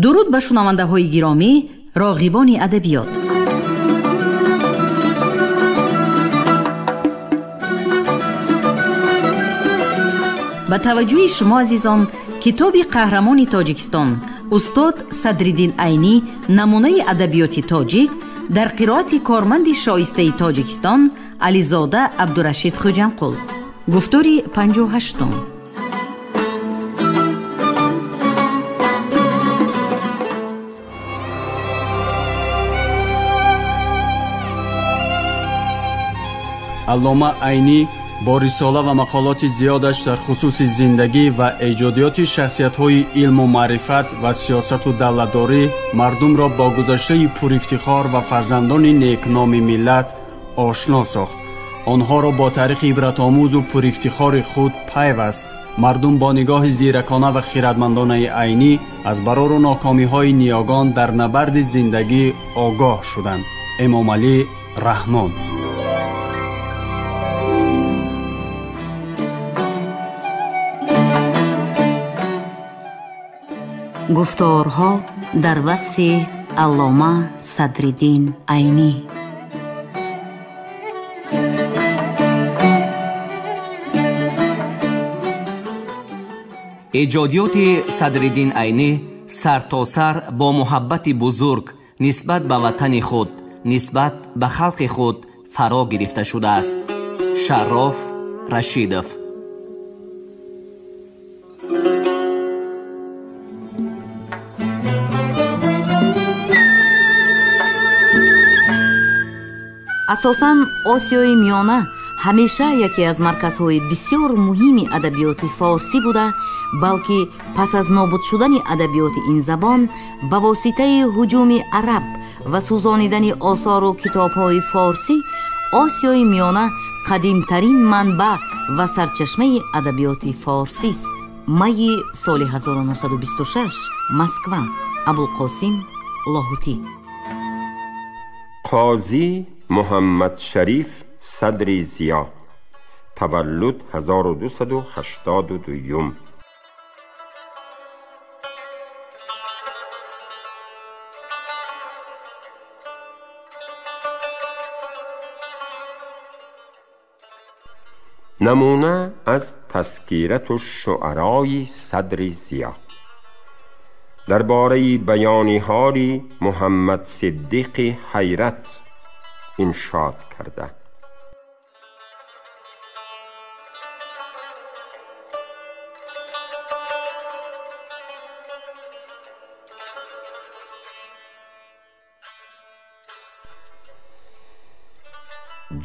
Дуруд ба шунавандаҳои гиромӣ, роғибони адабиёт. Ба таваҷҷӯҳи шумо азизон, китоби қаҳрамони Тоҷикистон устод Садриддин Айнӣ намунаи адабиёти тоҷик дар қироати корманди шоистаи Тоҷикистон Ализода Абдурашид Хуҷамқул. Гуфтори 58. Аллома Айнӣ бо рисола ва мақолоти зиёдаш дар хусуси зиндагӣ ва эҷодиёти шахсиятҳои илму маърифат ва сиёсату давлатдорӣ мардумро бо гузаштаи пурифтихор ва фарзандони некноми миллат ошно сохт. Онҳоро бо таърихи ибратомӯзу пурифтихори худ пайваст. Мардум бо нигоҳи зиракона ва хиратмандонаи Айнӣ аз барору нокомиҳои ниёгон дар набарди зиндагӣ огоҳ шуданд. Эмомалӣ Раҳмон. Гуфторҳо дар васфи Аллома Садриддин Айнӣ. Эҷодиёти Садриддин Айнӣ сартосар бо муҳаббати бузург нисбат ба ватани худ, нисбат ба халқи худ фаро гирифта шудааст. Шароф Рашидов. Асосан Осиёи Миёна ҳамеша яке аз марказҳои бисёр муҳими адабиёти форсӣ буда, балки пас аз нобуд шудани адабиёти ин забон ба воситаи ҳуҷуми араб ва сӯзонидани осору китобҳои форсӣ, Осиёи Миёна қадимтарин манбаъ ва сарчашмаи адабиёти форсист. Майи соли 1926, Москва, Абулқосим Лоҳутӣ. Қозӣ Муҳаммад Шариф Садри Зиё, таваллуд 1282. Намуна аз Тазкирату шуарои Садри Зиё дар бораи баёни ҳоли Муҳаммад Сиддиқи Ҳайрат иншод карда.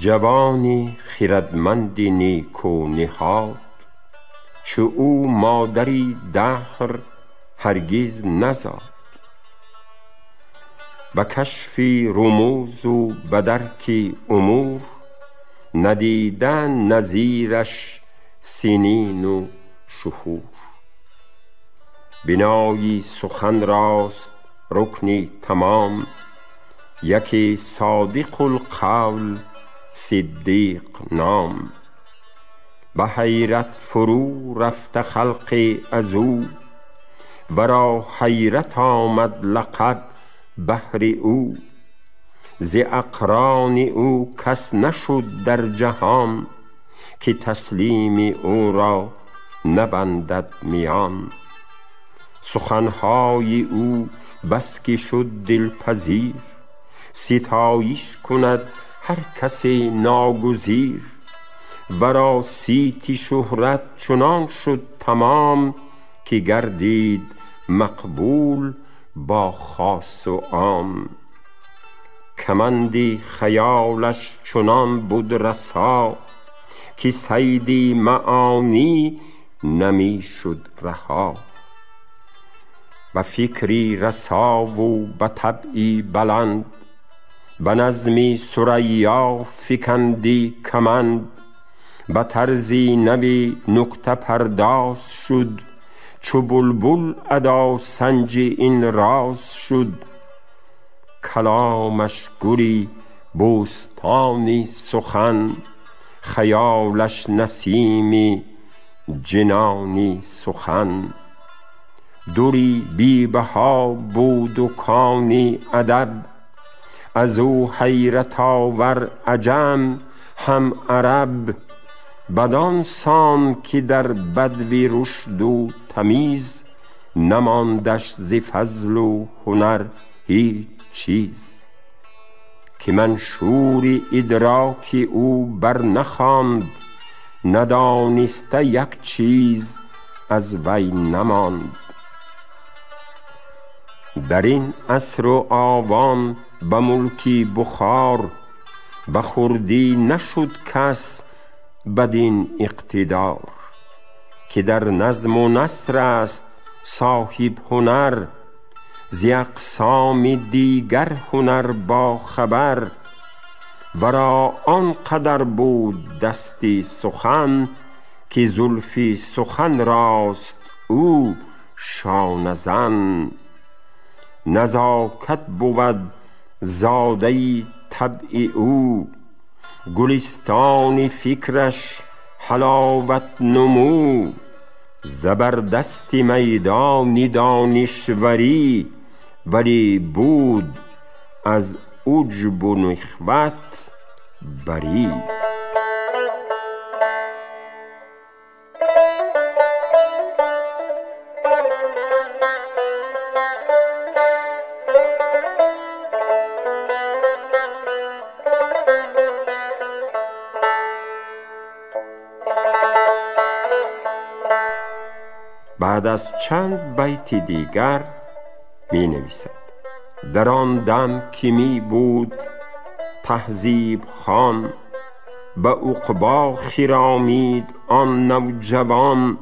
Ҷавони хирадманди неку ниҳод, чу ӯ модари даҳр ҳаргиз назод. Ба кашфи румӯзу ба дарки умур, надида назираш синину шуҳур. Бинои сухан рост рукни тамом, яке содиқулқавл сиддиқ ном. Ба ҳайрат фурӯ рафта халқи аз ӯ, варо ҳайрат омад лақаб баҳри ӯ. Зи ақрони ӯ кас нашуд дар ҷаҳон, ки таслими ӯро набандад миён. Суханҳои ӯ бас ки шуд дилпазир, ситоиш кунад ҳар касе ногузир. Варо сити шӯҳрат чунон шуд тамом, ки гардид мақбул бо хосу ом. Каманди хаёлаш чунон буд расо, ки сайди маонӣ намешуд раҳо. Ба фикри расову ба табъи баланд, ба назми сурайё фиканди каманд. Ба тарзи нави нуктапардоз шуд, чу булбул адо санҷи ин роз шуд. Каломаш гули бӯстони сухан, хаёлаш насими ҷинони сухан. دوری بی بها بود و کانی ادب. از او حیرت آور عجم هم عرب، بدان سان که در بدوی رشد و تمیز، نماندش ز فضل و هنر هیچ چیز. که منشور ادراک او بر نخواند، ندانسته یک چیز از وی نماند. در این عصر و آوان به ملکی بخار، به خردی نشد کس بدین اقتدار. که در نظم و نثر است صاحب هنر، ز اقسام دیگر هنر با خبر. ورا آن قدر بود دستی سخن، که زلفی سخن راست او شانه زن. نزاکت بود زاده طبع او، گلستان فکرش حلاوت نمو. زبردست میدان دانشوری، ولی بود از عجب و نخوت بری. بعد از چند بیت دیگر می نویسد: در آن دم که می بود تهذیب خان، به عقبا خرامید آن نوجوان.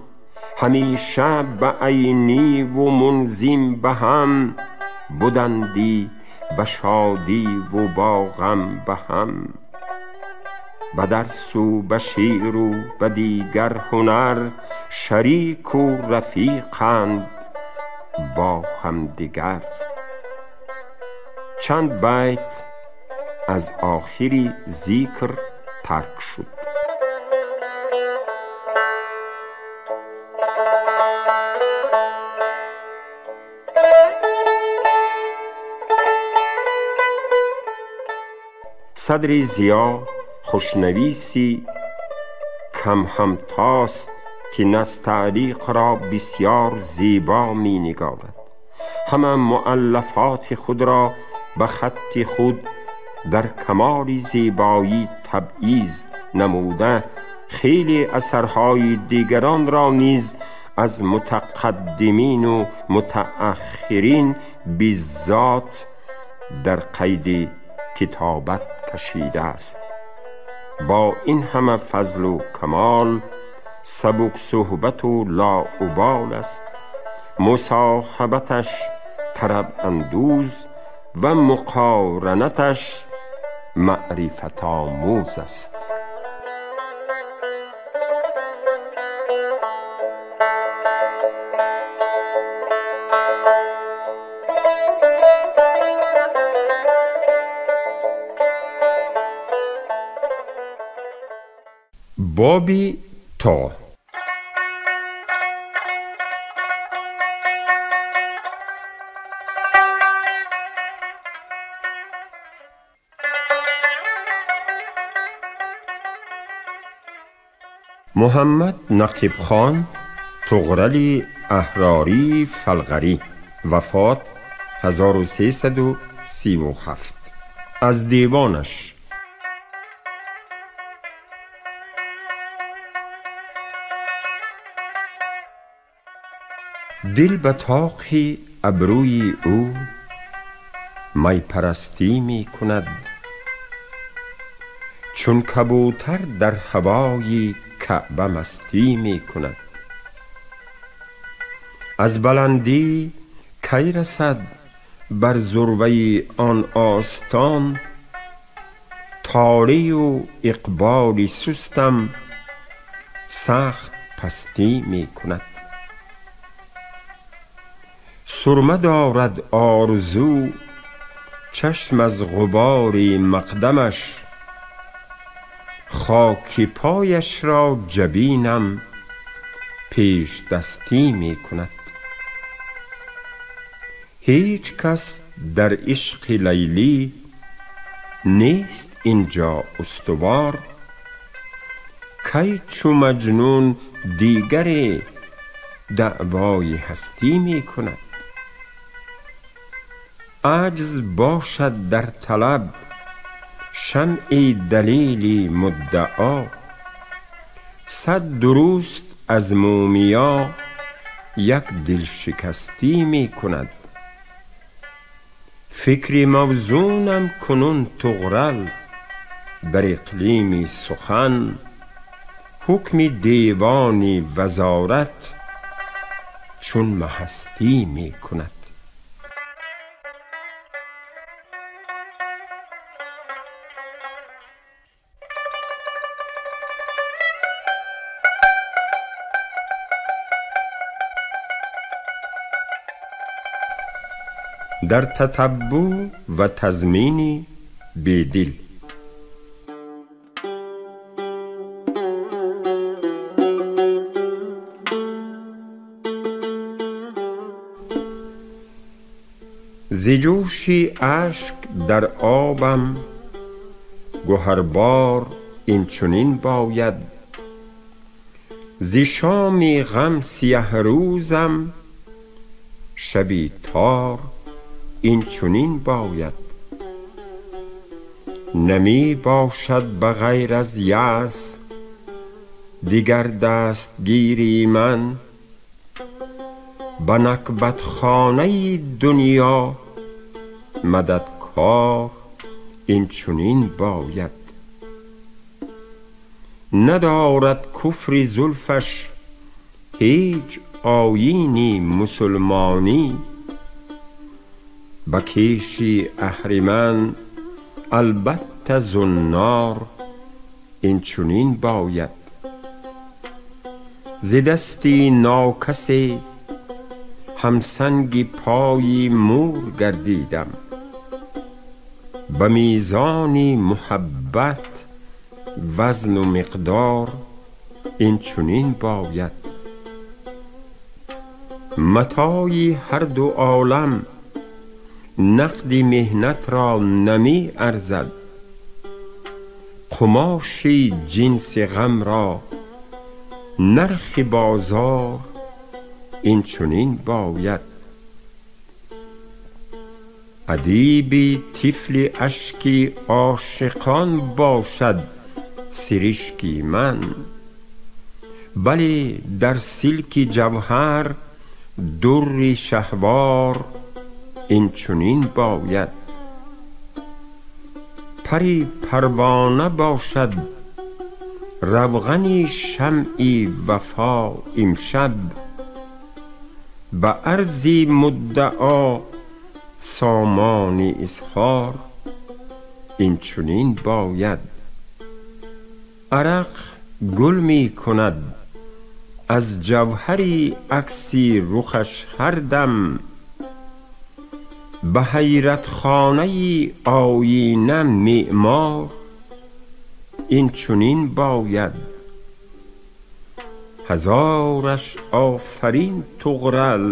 همیشه به عینی و منظم به هم، بودندی به شادی و با غم به هم. به درس و به شعر و به دیگر هنر، شریک و رفیقند با همدیگر. چند بیت از آخری ذکر ترک شد. صدر ضیا خوشنویسی کم همتاست که نستعلیق را بسیار زیبا می نگارد. همه مؤلفات خود را به خط خود در کمال زیبایی تبعیض نموده، خیلی اثرهای دیگران را نیز از متقدمین و متأخرین بالذات در قید کتابت کشیده است. با این همه فضل و کمال، سبک صحبت و لاابال است. مصاحبتش طرب اندوز و مقارنتش معرفت آموز است. بابی تا محمد نقیب خان طغرل احراری فلغری، وفات 1337. از دیوانش: دل به طاق ابروی او می پرستی می کند، چون کبوتر در هوای کعبه مستی می کند. از بلندی کی رسد بر ذروه آن آستان، طالع و اقبال سستم سخت پستی می کند. سرمه دارد آرزو چشم از غبار مقدمش، خاک پایش را جبینم پیش دستی می کند. Ҳеҷ кас дар ишқи Лайлӣ нест инҷо устувор. Кай чу Маҷнун дигаре даъвои ҳастӣ мекунад. Аҷз бошад дар талаб шамъи далели муддао. Сад дуруст аз мумия як дилшикастӣ мекунад. Фикри мавзунам кунун Туғрал бар иқлими сухан. Ҳукми девони вазорат чун маҳастӣ мекунад. Дар татаббуъ ва тазмини бедил. Зи ҷӯши ашк дар обам гуҳарбор инчунин бояд. Зи шоми ғам сиёҳрӯзам шаби тор инчунин бояд. Нами бошад ба ғайр аз яъс дигар дастгири ман. Ба накбатхонаи дунё мададкор инчунин бояд. Надорад куфри зулфаш ҳеҷ оини мусулмонӣ. Ба кеши аҳриман албатта зуннор инчунин бояд. Зи дасти нокасе ҳамсанги пои мур гардидам. Ба мизони муҳаббат вазну миқдор инчунин бояд. Матои ҳар ду олам нақди меҳнатро намеарзад. Қумоши ҷинси ғамро нархи бозор инчунин бояд. Адиби тифли ашки ошиқон бошад сиришки ман. Бале дар силки ҷавҳар дурри шаҳвор инчунин бояд. Пари парвона бошад равғани шамъи вафо имшаб. Ба арзи муддао сомони изҳор инчунин бояд. Арақ гул мекунад аз ҷавҳари акси рухаш ҳар дам. Ба ҳайратхонаи оина меъмор инчунин бояд. Ҳазораш офарин Туғрал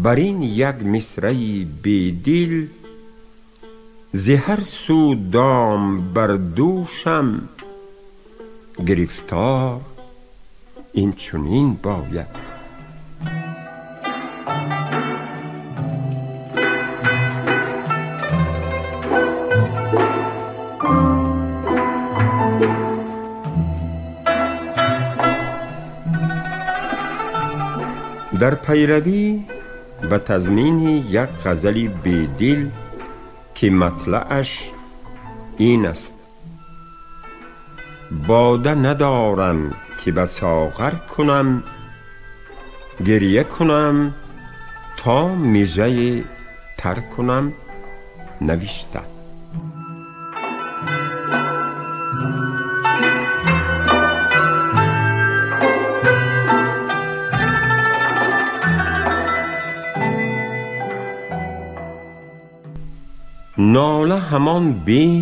бар ин як мисраи бедил. Зи ҳар су дом бар дӯшам гирифтор инчунин бояд. Дар пайравӣ ва тазмини як ғазали бедил ки матлааш ин аст: бода надорам ки ба соғар кунам, гирья кунам то мижаи тар кунам навишта. Нола ҳамон беҳ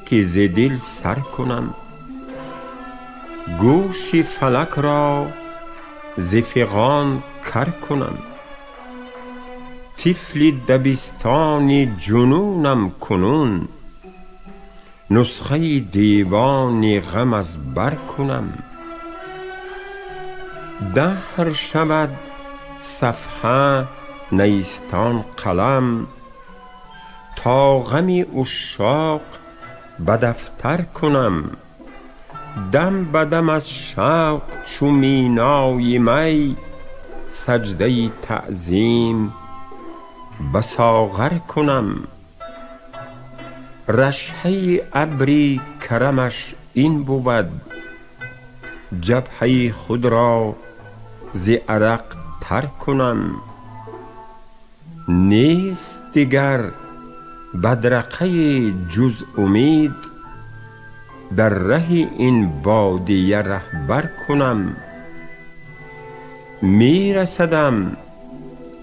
ки зи дил сар кунам, гӯши фалак ро зи фиғон кар кунам. Тифли дабистони ҷунунам кунун, нусхаи девони ғам аз бар кунам. Даҳр шавад сафҳа نیستان قلم، تا غمی عشاق به دفتر کنم. دم به دم از شوق چو مینای می، سجده تعظیم به ساغر کنم. رشحه ابری کرمش این بود، جبهه خود را ز عرق تر کنم. نیست دیگر بدرقه جز امید، در ره این بادیه رهبر کنم. می رسدم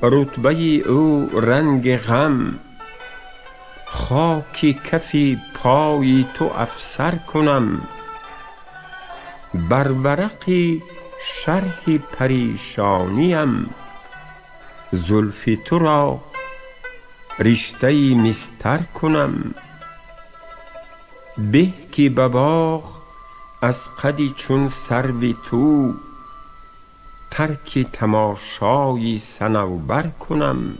رتبه او رنگ غم، خاک کفی پای تو افسر کنم. بر ورقی شرح پریشانیم، زلف تو را رشته مستر کنم. به که به باغ از قدی چون سرو تو، ترک تماشای صنوبر کنم.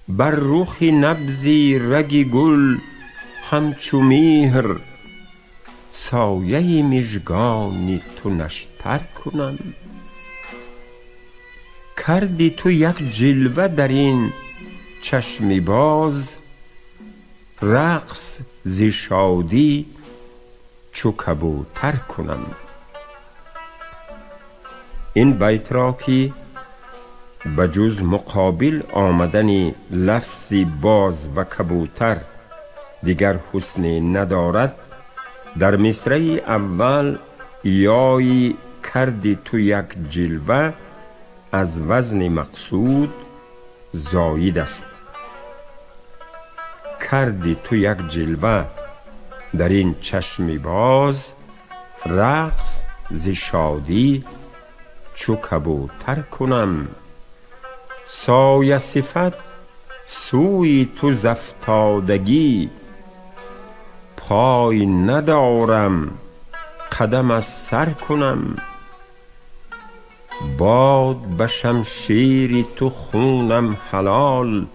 بر رخ نبض رگ گل همچو مهر، سایه مژگان تو نشتر کنم. کردی تو یک جلوه در این چشم باز، رقص ز شادی چو کبوتر کنم. این بیت را که به جز مقابل آمدن لفظ باز و کبوتر دیگر حسن ندارد، در مصرع اول یای کردی تو یک جلوه از وزن مقصود زاید است. کردی تو یک جلوه در این چشم باز، رقص ز شادی چو کبوتر کنم. سایه صفت سوی تو ز افتادگی، پای ندارم قدم از سر کنم. باد به شمشیر تو خونم حلال،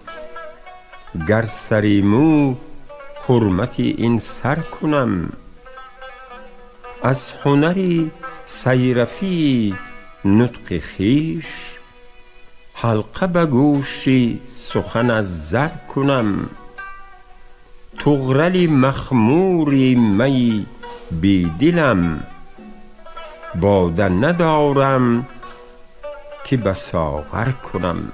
گر سری مو حرمت این سر کنم. از هنر صیرفی نطق خویش، حلقه به گوش سخن از زر کنم. طغرل مخمور می بی دلم، باده ندارم که به ساغر کنم.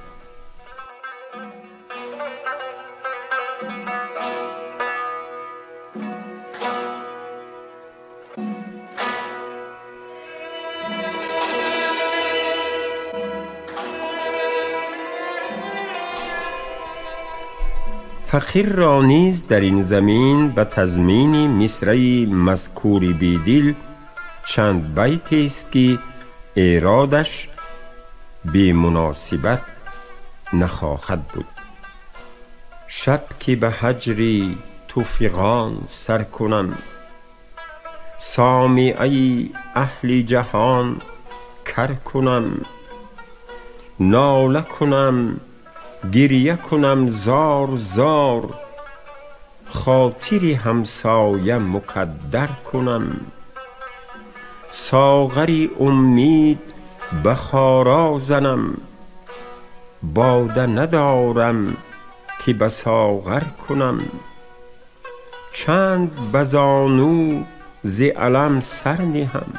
فقیر را نیز در این زمین به تضمین مصرع مذکور بیدل چند بیت است که ایرادش بی مناسبت نخواهد بود. شب که به هجر تو فغان سر کنم، سامعه اهل جهان کر کنم. ناله کنم گریه کنم زار زار، خاطر همسایه مکدر کنم. ساغری امید به خارا زنم، باده ندارم که به ساغر کنم. چند بزانو ز الم سر نهم،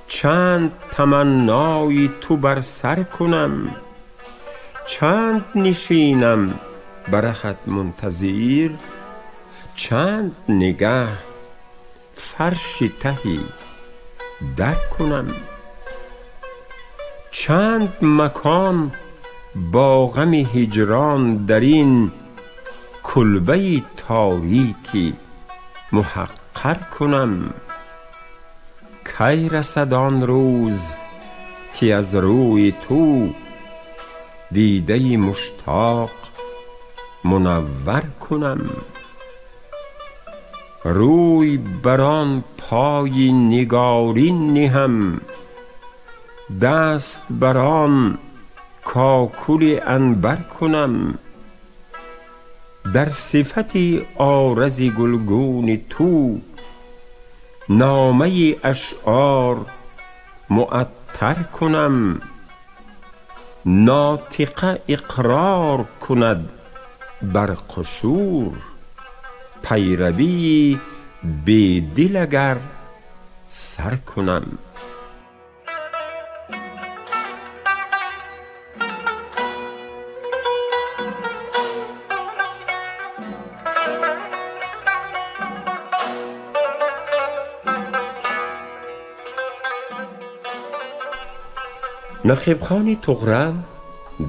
چند تمنای تو بر سر کنم. چند نشینم برهت منتظر، چند نگه فرش تهی در کنم. چند مکان با غم هجران در این کلبه تاریکی محقر کنم. کی رسد آن روز که از روی تو دیده مشتاق منور کنم. روی بر آن پای نگارین نهم، دست بر آن کاکل عنبر کنم. در صفت عارض گلگون تو، نامه اشعار معطر کنم. ناطقه اقرار کند بر قصور، پیروی بی دل اگر سر کنم. نقیب خان طغرل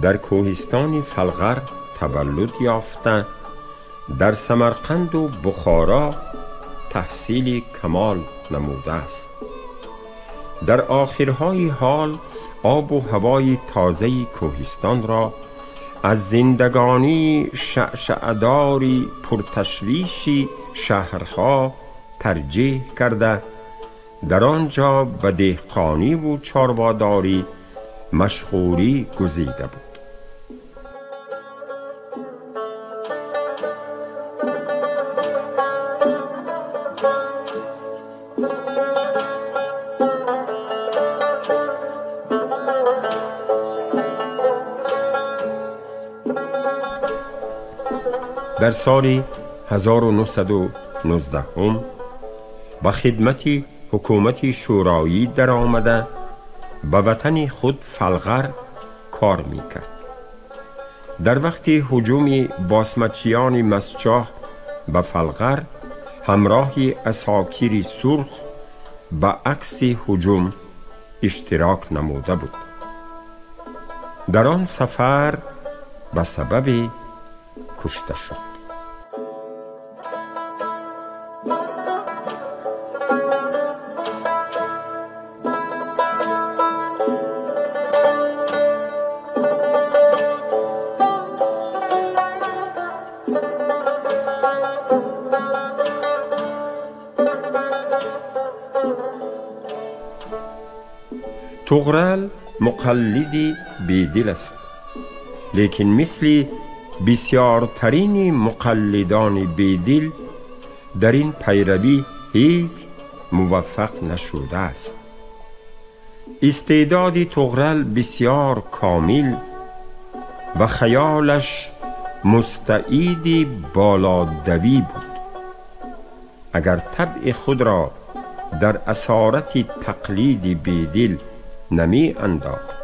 در کوهستان فلغر تولد یافته، در سمرقند و بخارا تحصیل کمال نموده است. در آخرهای حال آب و هوای تازه کوهستان را از زندگانی شعشعه‌داری پرتشویشی شهرها ترجیح کرده، در آنجا به دهقانی و چارواداری مشغولی گزیده بود. در سال 1919 به خدمت حکومت شورایی در آمده، به وطن خود فلغر کار میکرد. در وقت هجوم باسمچیان مسچاه به فلغر، همراه اساکیر سرخ به عکس هجوم اشتراک نموده بود. در آن سفر به سبب کشته شد. طغرل مقلد بیدل است، لیکن مثل بسیارترین مقلدان بیدل در این پیروی هیچ موفق نشده است. استعداد طغرل بسیار کامل و خیالش مستعد بالادوی بود. اگر طبع خود را در اسارت تقلید بیدل نمی انداخت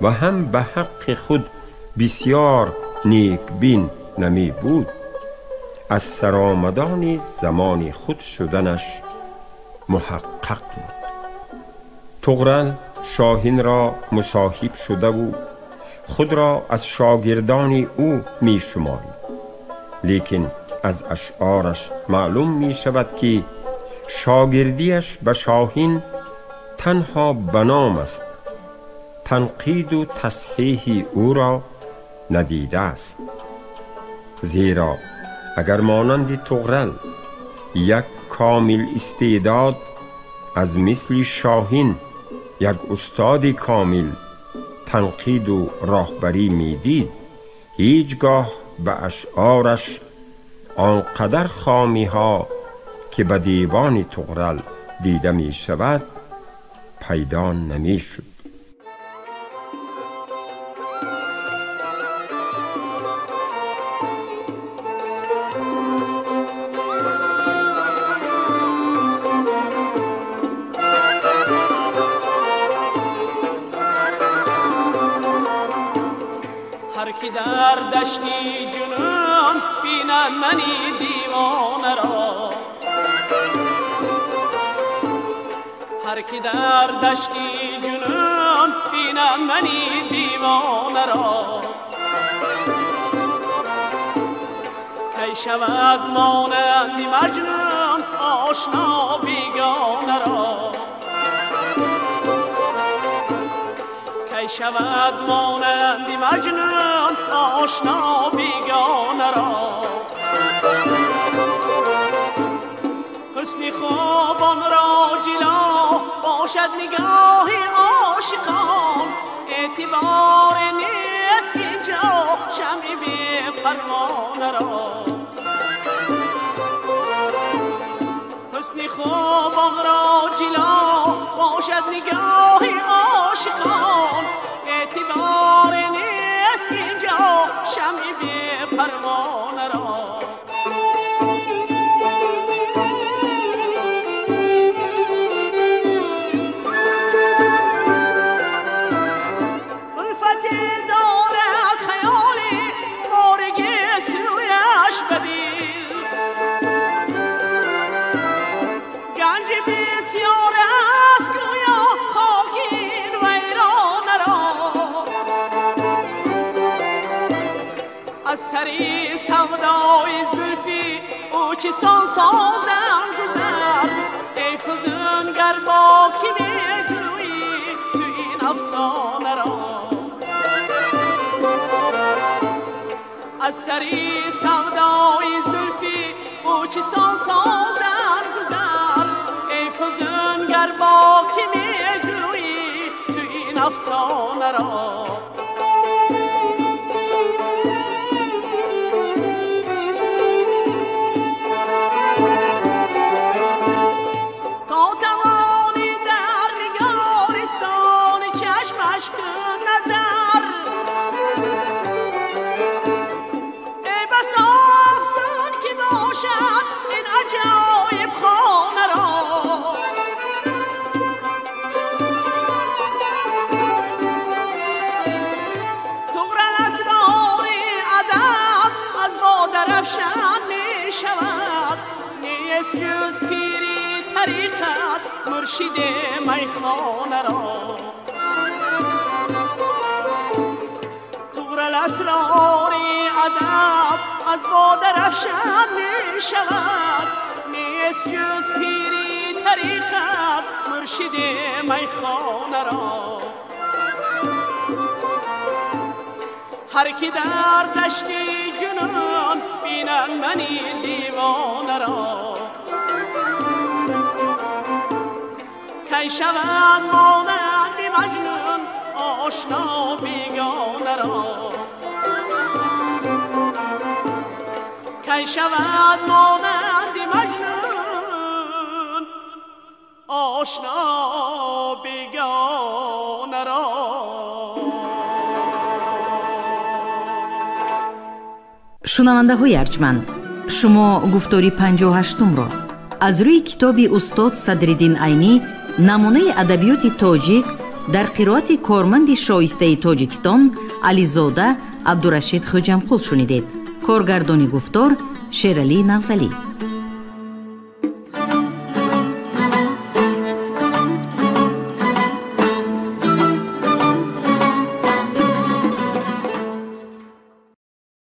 و هم به حق خود بسیار نیکبین نمی بود، از سرآمدان زمان خود شدنش محقق بود. طغرل شاهین را مصاحب شده و خود را از شاگردان او می شمارید، لیکن از اشعارش معلوم می شود که شاگردیش به شاهین تنها بنام است، تنقید و تصحیح او را ندیده است. زیرا اگر مانند طغرل یک کامل استعداد از مثل شاهین، یک استاد کامل، تنقید و راهبری میدید، هیچگاه به اشعارش آنقدر خامی ها که به دیوان طغرل دیده می شود پیدا نمی شد. هر کی در دشتی جنون بیند منی دیوانه را، هر کی در دشتی جنون بیند منی دیوانه را، کی شود مانند مجنون آشنا بیگانه را، کی کی شود مانند مجنون آشنا بیگانه را. حسن خوبان را جلا باشد نگاه عاشقان، اعتبار نیست اینجا شمع بی پروانه را. حسن خوبان را جلا باشد نگاه عاشقان، اعتبار نیست اینجا شمع بی پروانه را. سری سودای زلفی او چه سان سازم گذر، ای فزونگر با کی میگویی تو این افسانه را. از سری سودای زلفی او چه سان سازم گذر، ای فزونگر با کی میگویی تو این افسانه را. جز پیری طریقت مرشد میخانه را. طغرل اسرار ادب از باد افشان می شود، نیست جز پیری طریقت مرشد میخانه را. هر کی در دشت جنون بیند منی دیوانه را، کی شود مانند مجنون آشنا بیگانه را. کی شود مانند مجنون آشنا بیگانه را. Шунавандаҳои арҷманд, шумо гуфтори 58-умро аз рӯи китоби устод Садриддин Айнӣ намунаи адабиёти тоҷик дар қироати корманди шоистаи Тоҷикистон Ализода Абдурашид Хӯҷамқул шунидед. Коргардони гуфтор Шералӣ Нағзалӣ.